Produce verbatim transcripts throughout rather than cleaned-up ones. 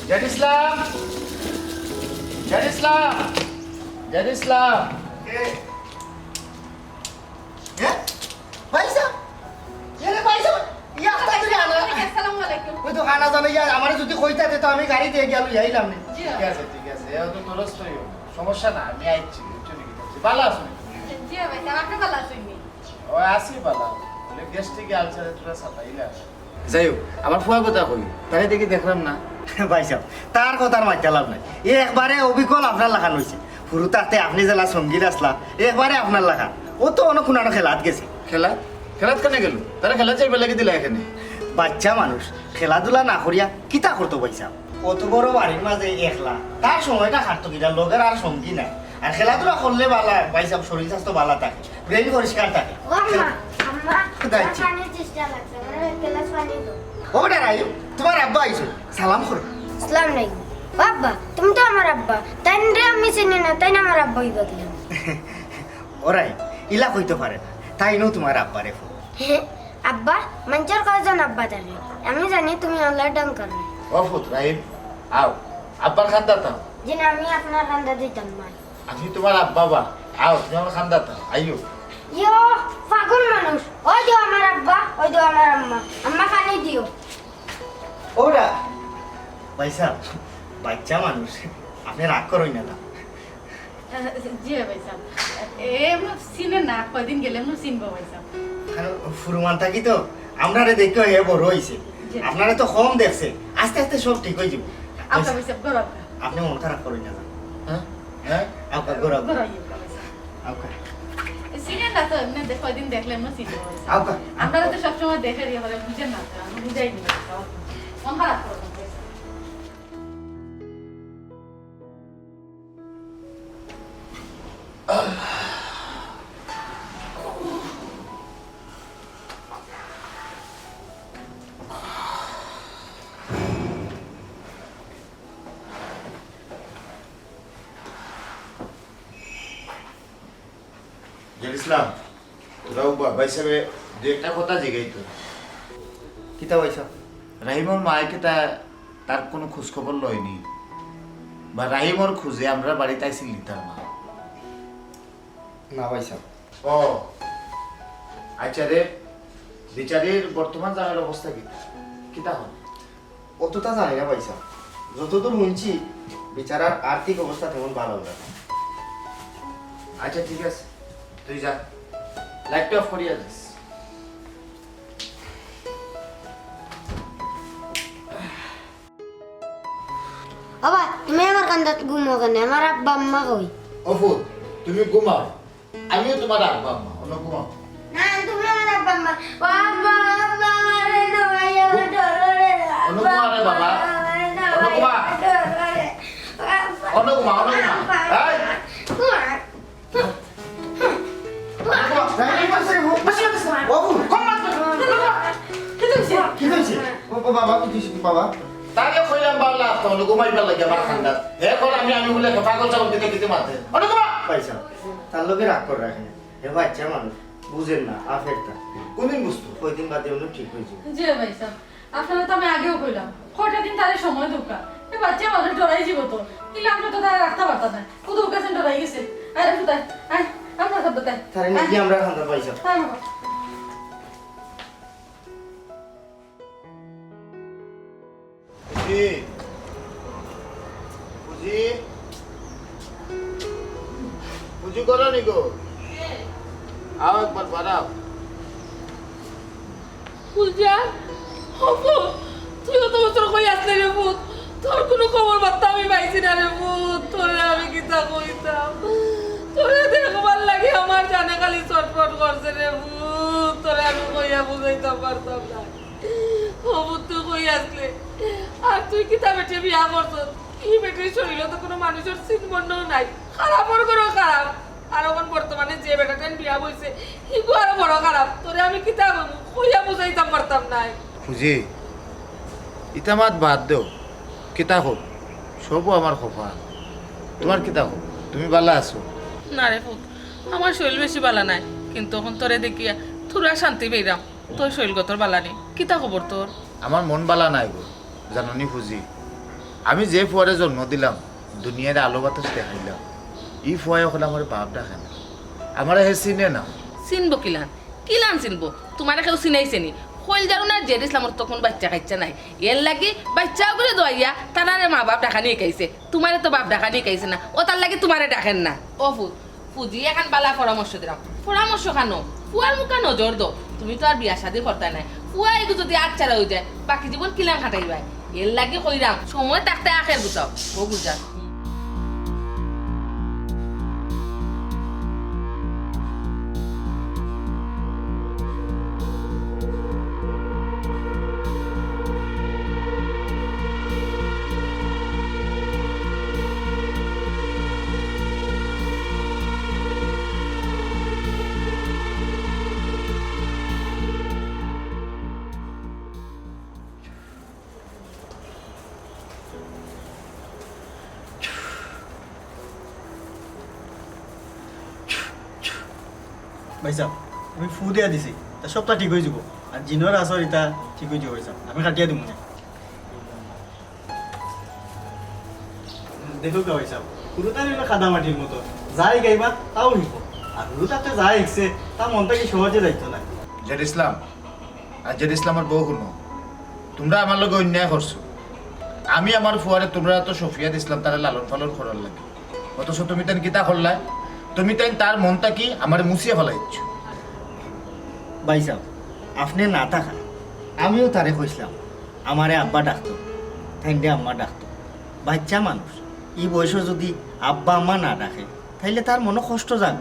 জাহিদ ইসলাম, জাহিদ ইসলাম, জাহিদ ইসলাম। কে? হ্যাঁ? ভাইসাব? এরে ভাইসাব, ইয়া, তাড়াতাড়ি আনা। আসসালামু আলাইকুম। ওই তো খানা জানো, ইয়া, আমারে যদি কইতা তে তো আমি গাড়ি দিয়া গিয়া লইয়া আইলাম নি। জি। ঠিক আছে, ঠিক আছে। এ তো নরস্ত হইও। সমস্যা না, আমি আইছি, বুঝছো নি? ভালা আছো নি তুমি? জি ভাইসাব, আপনি ভালা আছেন নি? ও, আছি ভালা। বলে গ্যাস্ট্রিক আলসারে তোরা সাতাইলা। যাই হোক, আমার ফুয়া কথা কই, তারে দেখি দেখলাম না। ভাইসাব, তার কথার মাইতা লাভ নাই। এ একবারে অবিকল আপনার লাখান অইছে। হুরু থাকতে আপনে যেলা সঙ্গীর আছলা, একবারে আপনার লাখান। ও তো অনো কুনানো খেলাত গেছে। খেলাত? খেলাত কেনে গেল? তারে খেলাত যাইবার লাগি দিলা এখানে? বাচ্চা মানুষ, খেলাধুলা না করিয়া কিতা করতো ভাইসাব? অত বড় বাড়ির মাঝে একলা, তার সময়টা কাটতো কিতা, লগর আর সঙ্গী নাই। আর খেলাধুলা করলে ভালা, ভাইসাব, শরীর স্বাস্থ্য ভালা থাকে, ব্রেন পরিষ্কার থাকে। ও আম্মা, আম্মা, খুদা আমার ইচ্ছে। পানির তৃষ্ণা লাগছে, আমার এক গ্লাস পানি দাও। ও বেটা রাইম, তোমার আব্বা আইছে, সালাম করো। আসসালামু আলাইকুম। ও আব্বা, তুমি তো আমার আব্বা, তাইনরে আমি চিনি না, তাইন আমার আব্বা অইবা কিলা? ও রাইম, ইলা কইতো পারে না, তাইনও তোমার আব্বারে ফো। আব্বা, মানষর কয়জন আব্বা থাকে? আমি জানি তুমি আল্লাহর ডঙ্কার। ও ফুত রাইম, আও, আব্বার কান্দাত আও। জি না, আমি আপনার কান্দাত যাইতাম না। আমি তোমার আব্বা বা, আও, তুমি আমার কান্দাত আও, আইও। ইয়ো, পাগল মানুষ। ওই দেও আমার আব্বা, ওই দেও আমার আম্মা। আম্মা, পানি দিও। ওরা, ভাইসাব, বাচ্চা মানুষ, আপনে রাগ করইন না। আহ, জি ভাইসাব। এ, এমনে চিনে না, কয়দিন গেলে এমনে চিনবো ভাইসাব। কারণ ফুরমান থাকি তো, আমরারে দেখিয়া হে বড় অইছে। জি। আপনারে তো কম দেখছে, আস্তে আস্তে সব ঠিক অই যাইবো। আচ্ছা ভাইসাব, ঘরো আউক্কা। আপনে মন খারাপ করইন না। হ্যাঁ? হ্যাঁ? আউক্কা, ঘরো আউক্কা। ঘরো আউক্কা ভাইসাব। আউক্কা। চিনে না তো, এমনে দে-, কয়দিন দেখলে এমনে চিনবো ভাইসাব। আউক্কা। আপনারা তো সবসময় দেখে দিয়ে বলে, বুঝেন না তো, আমি বুঝাই নি ভাইসাব। মন খারাপ করবেন না ভাইসাব। জাহিদ ইসলাম, তোরা উবা, ভাইসাবে দুই একটা কথা জিগাইতো। কিতা ভাইসাব? রাহিমর মায়ে কিতা তার কুনু খোঁজ খবর লয়নি? বা রাহিমর খুঁজে আমরার বাড়িত আইছিল নি তার মা? না ভাইসাব। ও, আচ্ছা রে, বিচারির বর্তমান জাগার অবস্থা কিতা? কিতা অয়? অতটা জানি না ভাইসাব, যতদূর হুনছি বিচারার আর্থিক অবস্থা তেমন ভালা না। আচ্ছা ঠিক আছে, তুই যা, লাইটটা অফ করিয়া যাস। বাবা, তুমি আমার কান্দাত ঘুমাও কেনে? আমার আব্বা আম্মা কই? ও ফুত, তুমি ঘুমাও, আমিও তোমার আব্বা আম্মা, অনো ঘুমাও। না, তুমি আমার আব্বা আম্মা। ও আব্বা, আব্বা, আমারে নামাইও, ডররে। অনো ঘুমা রে বাবা। অনো ঘুমা। অনো ঘুমা, অনো ঘুমা। এই। অনো ঘুমা। এই, এই, এই, এই, ও, ও, ও, বাবু, কম মাত কর। কিতা অইছে? কিতা অইছে? ও, ও বাবা, কিতা অইছে বাবা? তারে কইলাম বালা, তো অনো ঘুমাইবার লাগি আমার কান্দাত। হে কর আমি, আমি বলে পাগল ছাগল কিতা কিতা মাতে। অনো ঘুমা। ভাইসাব, তার লগে রাগ করি রাখেন। হে বাচ্চা মানুষ, বুঝেন না, আফেরটা। কোনদিন বুঝতো? কয়দিন বাদে অনো ঠিক অই যাইবো। জি ভাইসাব, আপনারে তো আমি আগেও কইলাম, কয়টা দিন তারে সময় দেউক্কা। হে বাচ্চা মানুষ ডরাই যাইবো তো, কিলা আপনে তো তারে রাখতা পারতা না। কুদু কাছে ডরাই গেছে। আরে ফুতাই, আয়, আমরা সব তাই। তারে নিয়ে কি আমরা খান্দা পাইছি? আয় বাবা। ফুজি। ফুজি। ফুজি করো নি গো? আও একবার বাড়াও। ফুলজান, ও ফুত, তুই অত বছর কই আছলে রে ফুত? তোর কুনু খবর বার্তা আমি পাইছি না রে ফুত। তোরে আমি কিতা কইতাম? তোরে দেখবার লাগি আমার জানে খালি ছটফট করছে রে ফুত। তোরে আমি কইয়া বুঝাইতাম পারতাম না। ও ফুত, তুই কই আছলে? আর তুই কিতা বেটিয়ে বিয়া করছস? ই বেটির শরীলো তো কুনু মানুষর চিহ্ন বর্ণও নাই। খারাপর ঘরো খারাপ। আর অখন বর্তমানে যে বেটাটাইন বিয়া বইছে, হিগু আরো বড় খারাপ। তোরে আমি কিতা কইমু? কইয়া বুঝাইতাম পারতাম নায়। ফুজি, ইতা মাত বাদ দেও। কিতা কও? সবও আমার কপাল। তুমার কিতা কও? তুমি বালা আছো? না রে ফুত, আমার শরীল বেশি বালা নায়, কিন্তু অখন তোরে দেখিয়া থুড়া শান্তি পাইরাম। তোর শরীল গতর বালা নি? কিতা খবর তোর? আমার মন বালা নায় গো, জানো নি ফুজি? আমি যে ফুয়ারে জন্ম দিলাম, দুনিয়ার আলো বাতাস দেখাইলাম, ই ফুয়ায় অখন আমারে বাপ ডাকে না, আমারে হে চিনে না। চিনবো কিলান? কিলান চিনবো? তুমারে কেউ চিনাইছে নি? কইলজার উনার জেড ইসলামর তো কুনু বাইচ্চা কাইচ্চা নাই, এরলাগি বাইচ্চা অগুরে দোয়াইয়া তারারে মা বাপ ডাকানি হিকাইছে। তুমারে তো বাপ ডাকানি হিকাইছে না, অতার লাগি তুমারে ডাকের না। ও ফুত, ফুজিরে এখান বালা পরামর্শ দিরাম। পরামর্শ খানো, ফুয়ার মুখা নজর দেও। তুমি তো আর বিয়া শাদি করতায় নায়। ফুয়া এগু যুদি আচ্ছাড়া অইযায়, বাকি জীবন কিলান কাটাইবায়? এরলাগি কইরাম, সময় থাকতে আখের গুছাও। ও গুলজার। ভাইসাব, আমি ফু দিয়া দিছি, তা সবতা ঠিক অইযিবো। আর জিনর আসর ইতা ঠিক অইযিবো ভাইসাব, আমি কাটিয়া দিমু নে। দেখউক্কা ভাইসাব, হুরুতাইন অইলো কাদা মাটির মতো, যাই গাইবা তাও হিকবো। আর হুরুতাতে যা হিকছে তা মন থাকি সহজে যাইতো নায়। জেড ইসলাম, আর জেড ইসলামর বউ হুনো, তুমরা আমার লগে অন্যায় করছো। আমি আমার ফুয়ারে তুমরার আতো সপিয়া দিছলাম তারে লালন পালন করার লাগি, অথচ তুমিতাইন কিতা করলায়? তুমিতাইন তার মন থাকি আমারে মুছিয়া ফালাইছো। ভাইসাব, আপনে না থাকা, আমিও তারে কইছলাম আমারে আব্বা ডাকতো, তাইনরে আম্মা ডাকতো। বাইচ্চা মানুষ, ই বয়সো যুদি আব্বা আম্মা না ডাকে, তাইলে তার মনো কষ্ট যাক,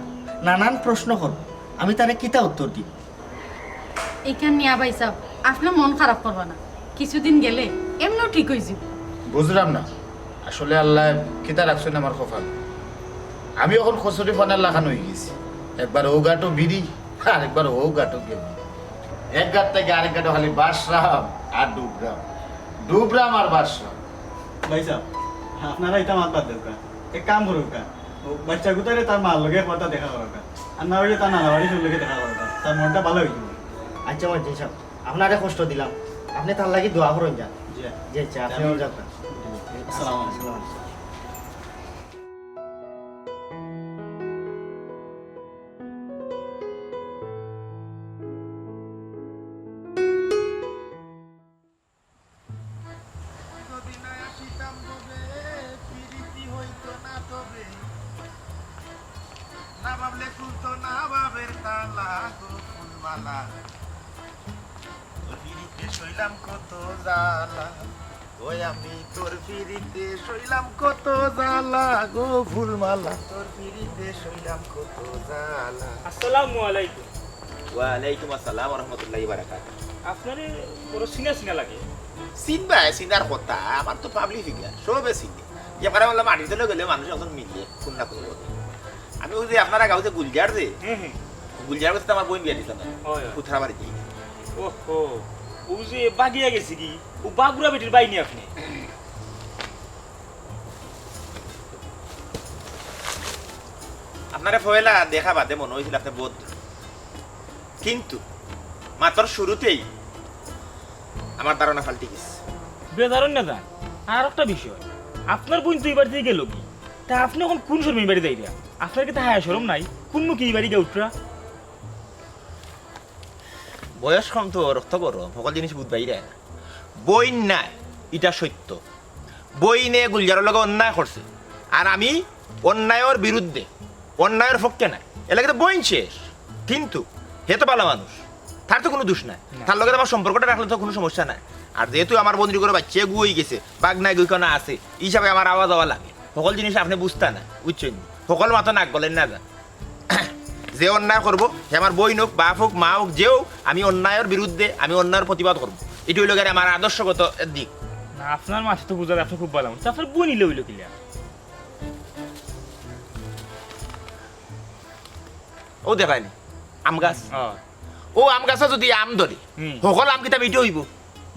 নানান প্রশ্ন করবো, আমি তারে কিতা উত্তর দিমু? ইখান নিয়া ভাইসাব, আপনে মন খারাপ করবা না, কিছুদিন গেলে এমনেউ ঠিক অইযিবো। বুঝরাম না, আসলে আল্লায় কিতা রাখছইন আমার কপালো। আমি অখন কচুরি পানার লাখান অইগেছি, একবার অউ গাটো বিড়ি, আর একবার অউ গাটো গেউনি। এক গাট থাকি আরেক গাটো খালি বাসরাম আর ডুবরাম, ডুবরাম আর বাসরাম। ভাইসাব, আপনারা ইতা মাত বাদ দেউক্কা, এক কাম করউক্কা, অউ বাইচ্চা গুতারে তার মার লগে একবারতা দেখা করাউক্কা, আর না অইলে তার নানা বাড়ির লগে দেখা করাউক্কা, তার মনটা ভালা অইযিবো। আইচ্ছা, মজ্জিন সাব, আপনারে কষ্ট দিলাম, আপনে তার লাগি দোয়া করইন যান। জি। জি, আইচ্ছা, আপনে যাউক্কা। আসসালামু আলাইকুম। আসসালামু আলাইকুম। যদি না আসিতাম ভবে, পিরিতি হইতো না তবে। না ভাবলে খুলতো না ভাবের তালা গো ফুলমালা। তোর পিরিতে সইলাম কত জ্বালা, ওই আমি তোর পিরিতে সইলাম কত জ্বালা গো ফুলমালা। তোর পিরিতে সইলাম কত জ্বালা। আসসালামু আলাইকুম। ওয়ালাইকুম আসসালাম ওয়া রাহমাতুল্লাহি ওয়া বারাকাতুহু। আপনারে বড় চিনা চিনা লাগে। চিনবায়, চিনার কথা, আমার তো পাবলিক ফিগার, সবে চিনে। যে কারণে বললাম, মাটির তলে গেলে মানুষ একজন মিলে, কোন না কোন লোক। আমি অউ যে আপনারা গাঁওতে গুলজার যে, হুম, হুম। গুলজার গেছে তো আমার বইন বিয়া দিছলাম না। অয়, অয়। পুতরা বাড়িত। ওহো, অউ যে বাগিয়া গেছে কি? অউ বাগুরা বেটির বাইনি আপনে? আপনারে পয়লা দেখা বাদে মনো অইছিল আপনে ভদ্র, কিন্তু মাতর শুরুতেই আমার ধারণা পাল্টি গেছে। বেজার অইন না যান, আর একটা বিষয়, আপনার বইন তো ই বাড়ি থাকি গেলো গি, তা আপনে অখন কুন শরমে ই বাড়ি যাইরা? আপনার কিতা হায়া শরম নাই? কুন মুখে ই বাড়ি গিয়া উঠরা? বয়স কম তো রক্ত গরম, হকল জিনিস বুঝবায় না। বইন নায়, ইটা সত্য। বইনে গুলজারর লগে অন্যায় করছে, আর আমি অন্যায়র বিরুদ্ধে, অন্যায়র পক্ষে নায়। এরলাগি তো বইন শেষ। কিন্তু হে তো ভালা মানুষ, তার তো কুনু দুষ নাই। না। তার লগে তো আমার সম্পর্কটা রাখলে তো কুনু সমস্যা নাই। আর যেহেতু আমার বইনর ঘরো বাইচ্চা গু অইগেছে, ভাগনা গু ইখানো আছে, ই হিসাবে আমার আওয়া যাওয়া লাগে। হকল জিনিস আপনে বুঝতা না, বুঝছইন নি? হকল মাতো নাক গলাইন না যান। যে অন্যায় করবো, হে আমার বইন অউক, বাপ অউক, মা অউক, যে অউক, আমি অন্যায়র বিরুদ্ধে, আমি অন্যায়র প্রতিবাদ করবো। ইটা অইলো গিয়া আমার আদর্শগত দিক। না, আপনার মাতে তো বুঝা যায় আপনে খুব ভালা মানুষ। তা আপনার বইন ইলা অইলো কিলা? অউ দেখইন নি, আম গাছ। অয়। অউ আম গাছো যুদি আম ধরে, হুম। হকল আম কিতা মিঠা অইবো?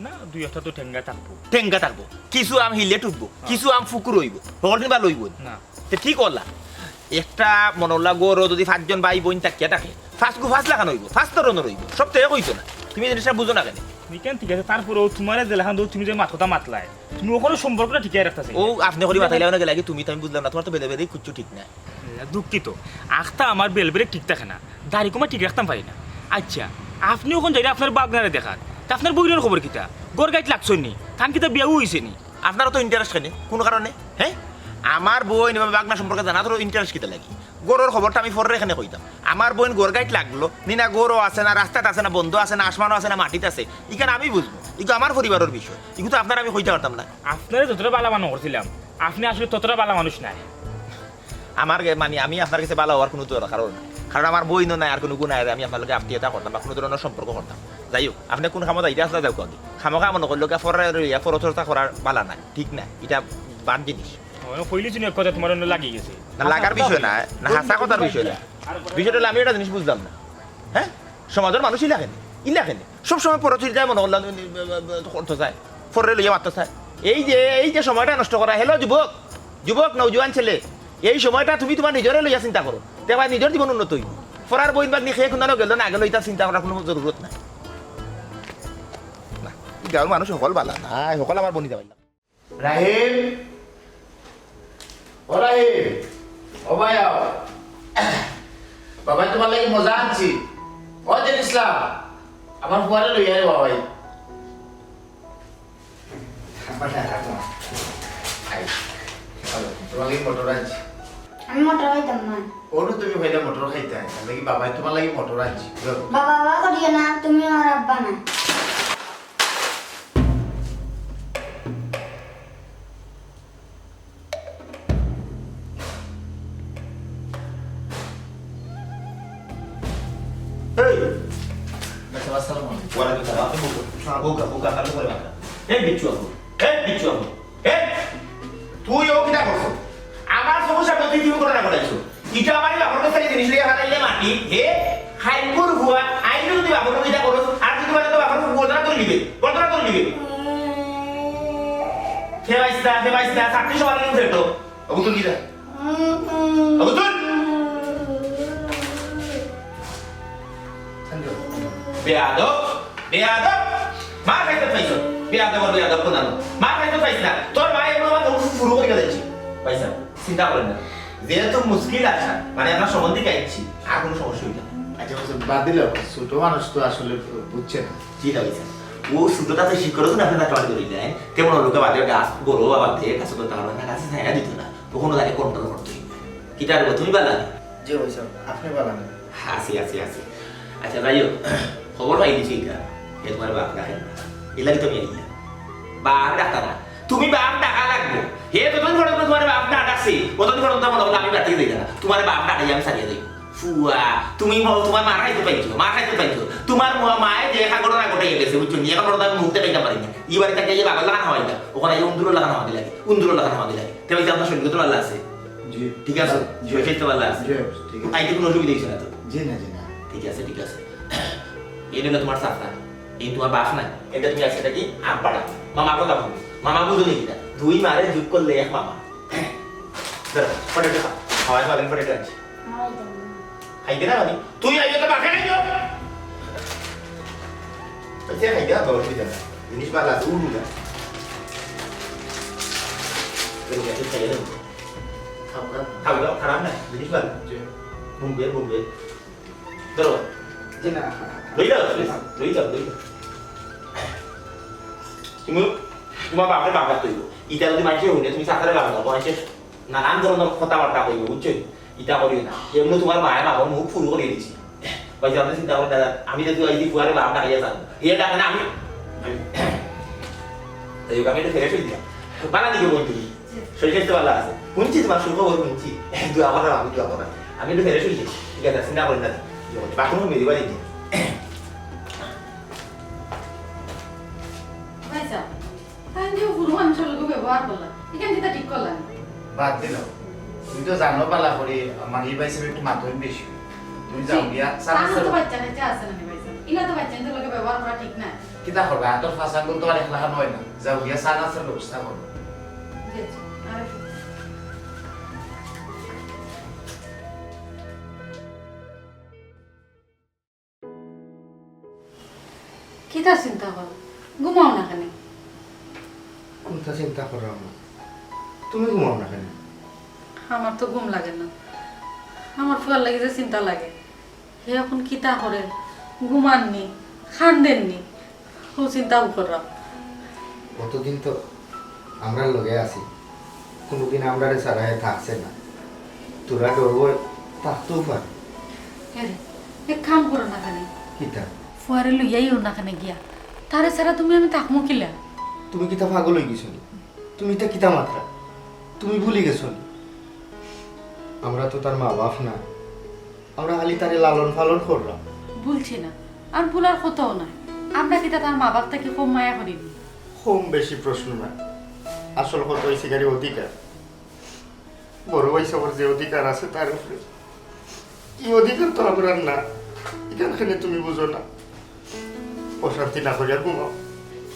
না, দুই একটা তো টেংগা থাকবো। টেংগা থাকবো। কিছু আম হিলে ঠুকবো, হ্যাঁ। কিছু আম ফুকুর অইবো। হকলদিন ভালা অইবো। না। তে ঠিক অলা। একটা মনলা ঘরো যুদি পাঁচজন ভাই বইন থাকিয়া থাকে, পাঁচগু পাঁচ লাখান অইবো, পাঁচ ধরনর অইবো। সব তো এক অইতো না। তুমি জিনিসটা বুঝো না কেনে? নিকেন ঠিক আছে, তারপরেও তুমারে যেলাখান দেও, তুমি যে মাত কথা মাতলায়, তুমি অখনো সম্পর্কটা টিকাই রাখতা চাইরায়। ও আপনে করি মাতাইলা অনে গেলা কি তুমি, তো আমি বুঝলাম না, তুমার তো বেলে বেলেই কিচ্ছু ঠিক না। এ, দুঃখিত, আখতা আমার বেল ব্রেক ঠিক থাকে না, দাড়ি কমা ঠিক রাখতাম পারি না। আইচ্ছা, আপনে অখন যাইরা আপনার বাগনারে দেখার, তে আপনার বইনর খবর কিতা? ঘর গাইত লাগছইন নি? তান কিতা বিয়াও অইছে নি? আপনারও তো ইন্টারেস্ট কেনে, কুনু কারণে? হে, আমার বইন বা বাগনা সম্পর্কে জানাত ইন্টারেস্ট কিতা লাগি? ঘরর খবরটা আমি পররে কেনে কইতাম। আমার বইন ঘর গাইত লাগলো নি, না ঘরো আছে, না রাস্তাত আছে, না বন্দো আছে, না আসমানো আছে, না মাটিত আছে, ইখান আমি বুঝমু। ইগু আমার পরিবারর বিষয়, ইগু তো আপনারে আমি কইতাম পারতাম না। আপনারে যতটা বালা মনো করছিলাম, আপনে আসলে ততটা বালা মানুষ নায়। আমার গে-, মানে, আমি আপনার গেছে বালা অওয়ার কুনু দরকারও নাই, কারণ আমার বইনও নাই, আর কুনু গু নাই যে আমি আপনার লগে আত্মীয়তা করতাম বা কুনু ধরনর সম্পর্ক করতাম। যাই হউক, আপনে কুন কামো যাইতা আছলা যাউক্কা গি। খামোখা মনো করলে গিয়া পরর লইয়া পরচর্চা করা বালা নায়, ঠিক নায়, ইটা bad জিনিস। অয়, কইলিছো নি এক কথা তুমার অনো লাগি গেছে। না, লাগার বিষয় না, না, হাছা কথার বিষয় না। বিষয়টা অইলো আমি একটা জিনিস বুঝলাম না। হে, সমাজর মানুষ ইলা কেনে, ইলা কেনে সবসময় পরর চিন্তায় মনো করলাম করতো চায়, পররে লইয়া মাততো চায়। এই যে, এই যে সময়টা নষ্ট করা, হ্যালো যুবক, যুবক নওজোয়ান ছেলে, এই সময়টা তুমি তুমার নিজরে লইয়া চিন্তা করো, তে ভাই নিজর জীবন উন্নত অইবো। পরর বইন বাগনি কে কুনানো গেলো না গেলো, ইতা চিন্তা করার কুনু জরুরত নাই। না, ই গাঁওর মানুষ হকল বালা নায়, হকল আমার বইন জামাই। রাহিম, ও রাহিম, ও ভাই আও। বাবায় তুমার লাগি মজা আনছি। ও জেন ইসলাম, আমার ফুয়ারে লইয়া আয় বাবায়। আমার টাকা তো। আই, চলো, তুমার লাগি মটর আনছি। আমি মটর খাইতাম না। অনো তুমি কইলা মটর খাইতায়, তার লাগি বাবায় তুমার লাগি মটর আনছি। যাও। বাবা, বাবা করিও না, তুমি আমার আব্বা না। এই! আসসালামু আলাইকুম। ওয়ালাইকুম সালাম। আপনি বসুন। বউকা, বউকা, আপনি করে মাথা। এই বিচ্ছু আপু, এই বিচ্ছু আপু, এই! তুই ও কিতা করছো? আমার সমস্যা করতে তুই করে না করাইছো। ইটা আমার বাপর কাছে এই জিনিস লইয়া হারাইলে মাটি, হে? হাইকুর হুয়া, আইলে যদি বাপর কাছে ইটা করস, আর যদি মানে তো বাপর গর্দনা তুলি দিবে, গর্দনা তুলি দিবে। খেলাইস না, খেলাইস না, চাকরি সবার নিয়ম ফেটো। অবু তুই কিতা? অবু তুই? বেয়াদব, বেয়াদব। মার খাইতে পাইছো। বেয়াদব আর বেয়াদব কোন আলো? মার খাইতে পাইছ না। তোর মা এগুলো আমার মুখ ফুরু করে গেছে। পাইছা? চিন্তা করেন না। যেহেতু মুশকিল আছে, মানে আমরা সম্বন্ধে গাইছি, আর কোনো সমস্যা হইতো না। আচ্ছা, বলছে, বাদ দিলে ছোট মানুষ তো আসলে বুঝছে না। জি না, বুঝছে। ও ছোটটা তো শিক্ষক না, আপনার কাছে ধরি নেয়। তেমন লোকে বাদে গাছ, বড় বাবা দিয়ে গাছ করতে পারবে না, গাছে ছায়া দিত না। তখনও তাকে কন্ট্রোল করতে হইবে। কিতা রে, তুমি বালা? জি ভাই সাহেব, আপনি বালা না? আছি, আছি, আছি। আচ্ছা, যাই হোক, খবর পাই দিছি এটা। এ তোমার বাপ ডাকে না। এ লাগি তুমি আইলা। বাপ ডাকতা না। তুমি বাপ ডাকা লাগবো। হে যতদিন পর্যন্ত তোমার বাপ না ডাকছি, ততদিন পর্যন্ত মনে হলো আমি বাড়িতে যাই না। তোমার বাপ ডাকাই আমি ছাড়িয়ে যাই। ফুয়া, তুমি ম-, তোমার মার খাইতে পাইছো, মার খাইতে পাইছো। তোমার ম-, মায়ে যে একা ঘটনা ঘটাইয়া গেছে, বুঝছো নি? এখন পর্যন্ত আমি মুহূর্তে পাইতে পারি না। ই বাড়ি থেকে এই বাবার লাগানো হয় না। ওখানে এই উন্দুরের লাগানো হয় লাগে, উন্দুরের লাগানো হয় লাগে। তে ভাই, আপনার শরীর তো ভালো আছে? জি। ঠিক আছে? জি। শরীর তো ভালো আছে? জি, ঠিক আছে। আইতে কোনো অসুবিধা হইছে না তো? জি না, জি না। ঠিক আছে, ঠিক আছে। এই হলো তোমার চাচা, এই তোমার বাপ না, এটা তুমি আজকে থাকি আব্বা ডাকো। মামা কথা বলো, মামা বুঝো নি কিনা? দুই মারে যোগ করলে এক মামা। ধরো, পটেটো খাও, খাওয়াই পাবেন পটেটো আনছি। খাইতে না মানে? তুই আইলে তো বাপে খাইও। আচ্ছা, খাইতে হবে, অসুবিধা নাই। জিনিস ভালো আছে, উঠবো না। খাইয়ে দেবো। খাও, খাও। খাও, খাও, খারাপ না, জিনিস ভালো। জি। বুমবে, বুমবে। ধরো। জি না। লই যাও, লই যাও, লই যাও, লই যাও। তুমি তোমার বাপরে বাপ ডাকতে হইব। ইটা যদি মানুষের হইলে তুমি চাচারে বাপ ডাকো, মানুষের নানান ধরনের কথাবার্তা কইবে, বুঝছো? ইটা করিও না। এমনি তোমার মায়ের বাবার মুখ ফুল করে দিছি। ভাই, আপনি চিন্তা করেন দাদা, আমি যদি ওই যে ফুয়ারে বাপ ডাকাইয়া যাবো, এ ডাকে না আমি, আমি, এই আমি একটু ফ্রেশ হয়ে দিলাম। বানা দিকে বলতে শরীর স্বাস্থ্য ভালো আছে। শুনছি তোমার সুখবর শুনছি। দোয়া করার, আমি দোয়া করার। আমি একটু ফ্রেশ হইছি। ঠিক আছে, চিন্তা করেন না। বাথরুম মেরি বাড়ি গিয়ে। ভাইসাব, তাই যে পুরো মানুষের লোক ব্যবহার করলা, এখান থেকে ঠিক করলা না। বাদ দিল। তুমি তো জানো বালা করি, আমার এই ভাইসাব একটু মাতইন বেশি। তুমি যাও গিয়া, চা তাহলে তো নাস্তা বাচ্চা কাচ্চা আছে না, ভাইসাব। ইলা তো বাচ্চাদের লোকে ব্যবহার করা ঠিক না। কিতা করবে? আতর ফাঁসাঙ্গুল তো আর একলা খান হয় না। যাও গিয়া, চা নাস্তার ব্যবস্থা করো। জি, জি। আর একটু। কিতা চিন্তা কর, ঘুমাও না কেনে? কুনতা চিন্তা কররাম? তুমি ঘুমাও না কেনে? আমার তো ঘুম লাগে না, আমার ফুয়ার লাগি যে চিন্তা লাগে। হে অখন কিতা করে, ঘুমার নি, কান্দের নি, অউ চিন্তা কররাম। অতদিন তো আমরার লগে আছি, কুনুদিন আমরারে ছাড়া হে থাকছে না। থুড়া ডর ভয় থাকতেও পারে। এরে, এক কাম করো না কেনে? কিতা? ফুয়ারে লইয়া আইও না কেনে গিয়া। তারে ছাড়া তুমি আমি থাকমু কিলা? তুমি কিতা পাগল অইগেছো নি? তুমি ইতা কিতা মাতরায়? তুমি ভুলি গেছো নি? আমরা তো তার মা বাপ না, আমরা খালি তারে লালন পালন কররাম। ভুলছি না, আর ভুলার কথাও নায়। আমরা কিতা তার মা বাপ থাকি কম মায়া করি নি? কম বেশি প্রশ্ন না, আসল কথা অইছে গিয়া অধিকার। বড় ভাই সাবর যে অধিকার আছে তার উপরে, ই অধিকার তো আমরার না। ইখান কেনে তুমি বুঝো না? অশান্তি না করিয়া ঘুমাও।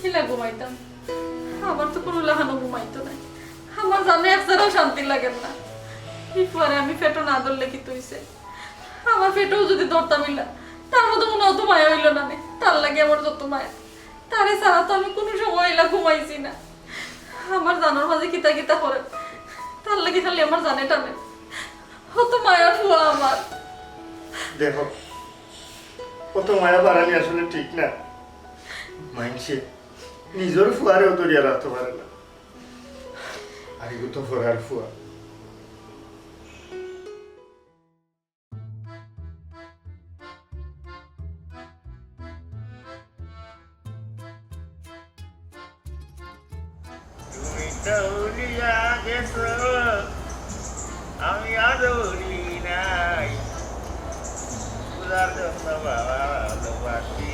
কিলা ঘুমাইতাম? আমার তো কুনু লাখানও ঘুমাইতো নায়। আমার জানে একছাড়াও শান্তি লাগের না। ই ফুয়ারে আমি পেটো না ধরলে কিতা অইছে? আমার পেটোও যুদি ধরতাম ইলা, তার মতো মনে অত মায়া অইলো না নে। তার লাগি আমার যত মায়া। তারে ছাড়া তো আমি কুনু সময় ইলা ঘুমাইছি না। আমার জানর মাঝে কিতা কিতা করে, তার লাগি খালি আমার জানে টানে। অত মায়ার ফুয়া আমার। দেখো, অত মায়া বাড়ানি আসলে ঠিক না। মাইনষে নিজর ফুয়ারেও ধরিয়া রাখতো পারে না, আর ইগু তো পরার ফুয়া। তুমি তো ভুলিয়া গেছো, আমি আর ভুলি নাই। বুঝার জন্য বাবা ভালোবাসি।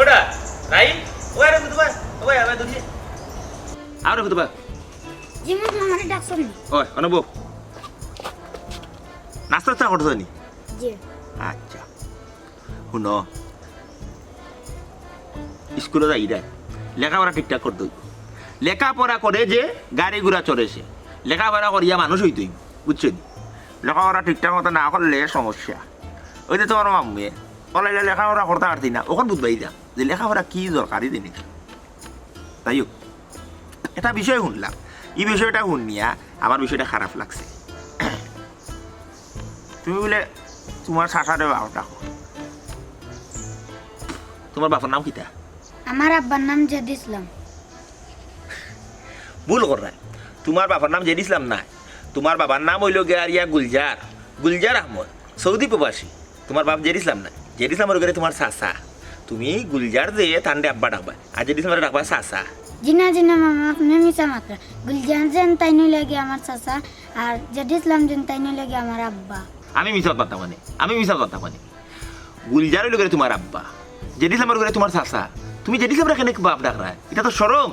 ওটা, রাই, ও আরে ফুতবা, ও ভাই, আবার দুনিয়া। আরে ফুতবা। জি, মা, আমারে ডাকছইন নি? ওই, অনো বও। নাস্তা টাস্তা করছো নি? জি। আচ্ছা। হুনো, স্কুলো যাইরায়, লেখাপড়া ঠিকঠাক করতে অইবো। লেখাপড়া করে যে গাড়ি ঘোড়া চড়ে সে, লেখাপড়া করিয়া মানুষ অইতে অইবো, বুঝছো নি? লেখাপড়া ঠিকঠাক মতো না করলে সমস্যা। ওই যে তুমার মামুয়ে, অলা ইলা লেখাপড়া করতা পারতি না, অখন বুঝবায় ইতা যে লেখাপড়া কি দরকারি জিনিস। যাই হোক, একটা বিষয় হুনলাম, ই বিষয়টা হুনিয়া আমার বিষয়টা খারাপ লাগছে। তুমি বুলে তুমার চাচারে বাপ ডাকো, তুমার বাপর নাম কিতা? আমার আব্বার নাম জেড ইসলাম। ভুল কররায়, তুমার বাপর নাম জেড ইসলাম নায়, তুমার বাবার নাম অইলো গিয়া আর ইয়া গুলজার, গুলজার আহমদ, সৌদি প্রবাসী। তুমার বাপ জেড ইসলাম না, জেড ইসলামর ঘরে তুমার চাচা। তুমি গুলজার যে তানরে আব্বা ডাকবায়, আর জেড ইসলামরে ডাকবায় চাচা। জি না, জি না মামা, আপনে মিছা মাতরা। গুলজার যেন তাইন অইলা গিয়া আমার চাচা, আর জেড ইসলাম যেন তাইন অইলা গিয়া আমার আব্বা। আমি মিছা মাততাম কেনে? আমি মিছা মাততাম কেনে? গুলজার অইলো গিয়া তুমার আব্বা, জেড ইসলামর ঘরে তুমার চাচা। তুমি জেড ইসলামরে কেনে বাপ ডাকরায়? ইটা তো শরম।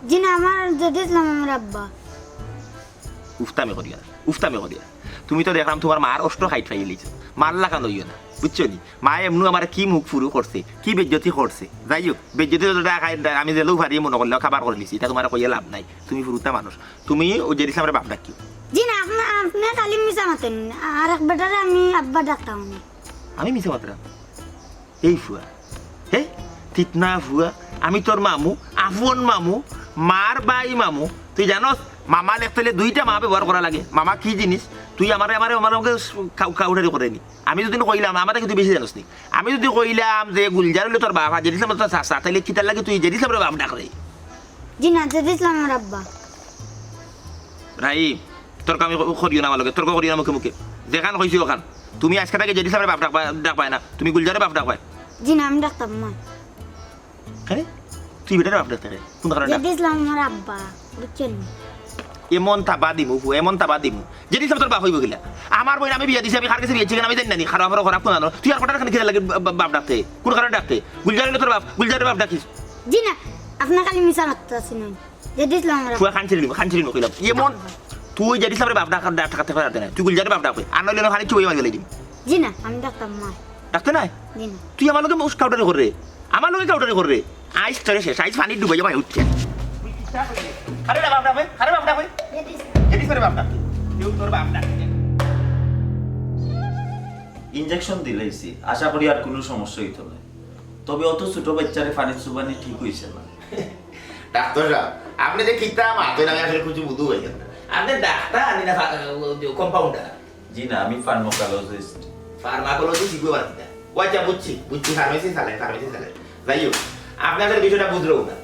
জি না, আমার জেড ইসলাম আমার আব্বা। উফতামি করিও না, উফতামি করিও না। তুমি তো দেখরাম তুমার মার অষ্ট খাইট ফাইলিছো, মার লাখান অইও না, বুঝছো নি? মায়ে এমনেউ আমারে কি মুখ ফুরু করছে, কি বেইজ্জতি করছে। যাই হোক, বেইজ্জতি তো আমি যেলেউ পারি মনো করলে কাবার করিলিছি, ইটা তুমারে কইয়া লাভ নাই, তুমি ফুরুতা মানুষ। তুমি অউ জেড ইসলামরে বাপ ডাকিও। জি না, আপনে, আপনে খালি মিছা মাতইন, আর এক বেটারে আমি আব্বা ডাকতাম না। আমি মিছা মাতরাম? এই ফুয়া, হে, তিতনা ফুয়া, আমি তোর মামু, আফন মামু, মার বাই মামু। তুই জানোস, মামা লেখতে অইলে দুইটা মা ব্যবহার করা লাগে। মামা কি জিনিস? তুই আমারে, আমারে, আমার লগে কাউ-, কাউটারি করে নি। আমি যুদি কইলাম, আমারে কিন্তু বেশি জানোস নি। আমি যুদি কইলাম যে গুলজার অইলো তোর বাপ, আর জেড ইসলাম তোর চাচা, তাইলে কিতার লাগি তুই জেড ইসলামরে বাপ ডাকরে? জি না, জেড ইসলাম আমার আব্বা। রাহিম, তর্ক আমি ক-, করিও না আমার লগে, তর্ক করিও না মুখে মুখে। যেখান কইছি অখান। তুমি আইজকে থাকি জেড ইসলামরে বাপ ডাকবায়, ডাকবায় না, তুমি গুলজাররে বাপ ডাকবায়। জি না, আমি ডাকতাম না। কেনে? তুই বেটারে বাপ ডাকতে কেনে? কুন কারণে ডাক-, জেড ইসলাম আমার আব্বা, বুঝছইন নি? এমন থাবা দিমু, ফু, এমন থাবা দিমু। জেড ইসলাম তোর বাপ অইবো কিলা? আমার বইন আমি বিয়া দিছি, আমি কার গেছে বিয়া দিছি, আমি জানি না নি, খারাপ, খারাপ, খারাপ কুন জানো? তুই আর কটার খান কিতা লাগি বা-, বা-, বাপ ডাকতে? কুন কারণে ডাকতে? গুলজাররে তোর বাপ, গুলজাররে বাপ ডাকিস। জি না, আপনে খালি মিছা মাতরা আছইন। জেড ইসলাম আমার আব্বা। ফুয়া কান ছিড়ি নিমু, কান ছিড়ি নিমু কইলাম। এমন তুই জেড ইসলামরে বাপ ডাক, ডাক, ডাকতে পারতে না। তুই গুলজাররে বাপ ডাক, আর নাইলে খালি চুবাই মারি ফেলাই দিমু। জি না, আমি ডাকতাম না। ডাকতে নায়? জি না। তুই আমার লগে মুস কাউটারি কররে। আমার লগে কাউটারি কররে। আইজ তোরে শেষ, আইজ পানিত ডুবাইয়া ভাই উঠছে। আরে রে বাপ ডাক, আরে বাপ ডাক। জেড ইসলাম। জেড ইসলামরে বাপ ডাক। কেউ তোর বাপ ডাক। ইঞ্জেকশন দিলাইছি, আশা করি আর কুনু সমস্যা অইতো নায়। তবে অত ছোট বাইচ্চারে পানিত চুবানি ঠিক অইছে না। ডাক্তার সাব, আপনে যে কিতা মাতইন আমি আসলে কুন্তা বুঝি পাইরাম না। আপনে ডাক্তার আনি না ফা-, ও, ও, কম্পাউন্ডার? জি না, আমি ফার্মাকোলজিস্ট। ফার্মাকোলজি শিখবো আর কিতা? ও আচ্ছা, বুঝছি, বুঝছি, ফার্মেসি চালায়, ফার্মেসি চালায়। যাই হোক, আপনে আসলে বিষয়টা বুঝলেন না।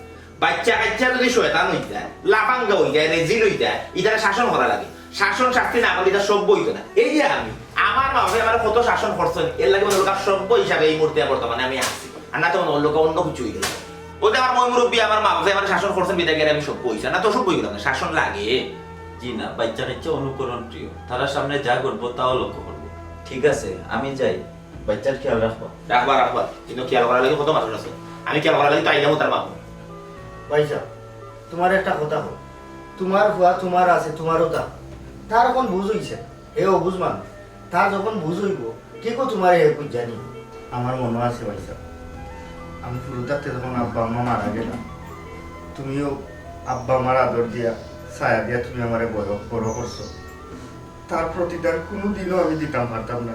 বাইচ্চা কাইচ্চা যদি শয়তান অই যায়, লাফাঙ্গা অই যায়, রেজিল অই যায়, ইতারে শাসন করা লাগে। শাসন শাস্তি না করলে ইতা সভ্য অইতো না। এই যে আমি, আমার মা বাপে আমারে কত শাসন করছইন, এরলাগি মনো অইলো সভ্য হিসাবে এই মুহূর্তে বর্তমানে আমি আছি। আর না তো মনো অইলো অন্য কিছু অই গেলো। ও যে আমার ময় মুরব্বি, আমার মা বাপে আমারে শাসন করছইন বিধায় আমি সভ্য অইছি, না তো সভ্য অইলাম না, শাসন লাগে। জি না, বাইচ্চা কাইচ্চা অনুকরণ প্রিয়, তারার সামনে যা ঘটবো তাও লক্ষ্য করবো। ঠিক আছে, আমি যাই, বাইচ্চার খেয়াল রাখবা। রাখবা, রাখবা, কিন্তু খেয়াল করার লাগি কত মানুষ আছে, আমি খেয়াল করার লাগি তো আইলাম তার বাপু। ভাইসাব, তুমারে একটা কথা কই, তুমার ফুয়া তুমার আছে, তুমারও তা, তার অখন বুঝ অইছে, হে অবুঝ মানুষ, তার যখন বুঝ অইবো, ঠিকউ তুমারে হে বুঝাইবো। আমার মনো আছে ভাইসাব, আমি হুরু থাকতে যখন আব্বা আম্মা মারা গেলা, তুমিও আব্বা আম্মার আদর দিয়া, ছায়া দিয়া তুমি আমারে বড়, বড় করছো। তার প্রতিদান কুনুদিনও আমি দিতাম পারতাম না।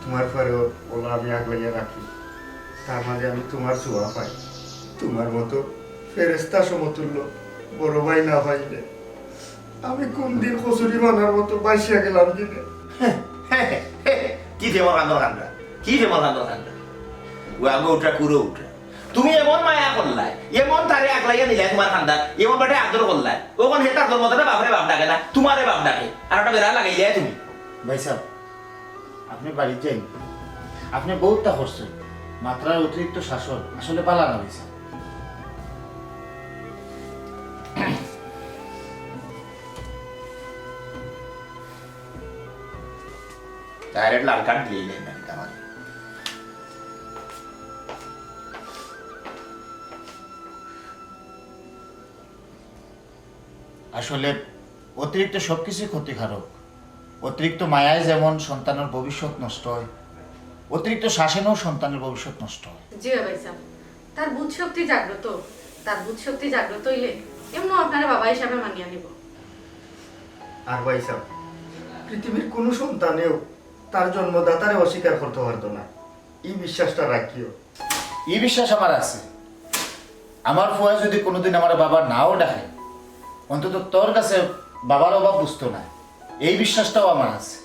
তুমার ফুয়ারে অলা আমি আগলাইয়া রাখি, তার মাঝে আমি তুমার ছোঁয়া পাই। তুমার মতো ফেরেশতা সমতুল্য বড় ভাই না পাইলে আমি কুনদিন কচুরি বানার মতো বাঁচিয়া গেলাম কিনে। কি ফেমর কান্দর কান্দা, কি ফেমর কান্দর কান্দা। ওয়াগো উঠা, কুরো উঠা। তুমি এমন মায়া করলায়, এমন তারে আগলাইয়া নিলায় তুমার কান্দাত, এমন বাটে আদর করলায়, অখন হে তার জন্মদাতা বাপরে বাপ ডাকে না, তুমারে বাপ ডাকে, আর একটা বেড়া লাগাইলায় তুমি। ভাইসাব, আপনে বাড়িত যাইন, আপনে বউততা করছইন, মাত্রার অতিরিক্ত শাসন আসলে ভালা না ভাইসাব। ডাইরেক্ট লাল কার্ড দিলেই নেই না, এটা আমার। আসলে অতিরিক্ত সবকিছুই ক্ষতিকারক। অতিরিক্ত মায়ায় যেমন সন্তানের ভবিষ্যৎ নষ্ট হয়, অতিরিক্ত শাসনেও সন্তানের ভবিষ্যৎ নষ্ট হয়। জি ভাইসাব, তার বুঝ শক্তি জাগ্রত, তার বুঝ শক্তি জাগ্রত অইলে এমনও আপনারে বাবা হিসাবে মানিয়া নিবো। আর ভাইসাব, পৃথিবীর কুনু সন্তানেও তার জন্মদাতারে অস্বীকার করতো পারতো না, ই বিশ্বাসটা রাখিও। ই বিশ্বাস আমার আছে, আমার ফুয়ায় যদি কুনুদিন আমারে বাবা নাও ডাকে, অন্তত তোর কাছে বাবার অভাব বুঝতো নায়, এই বিশ্বাসটাও আমার আছে।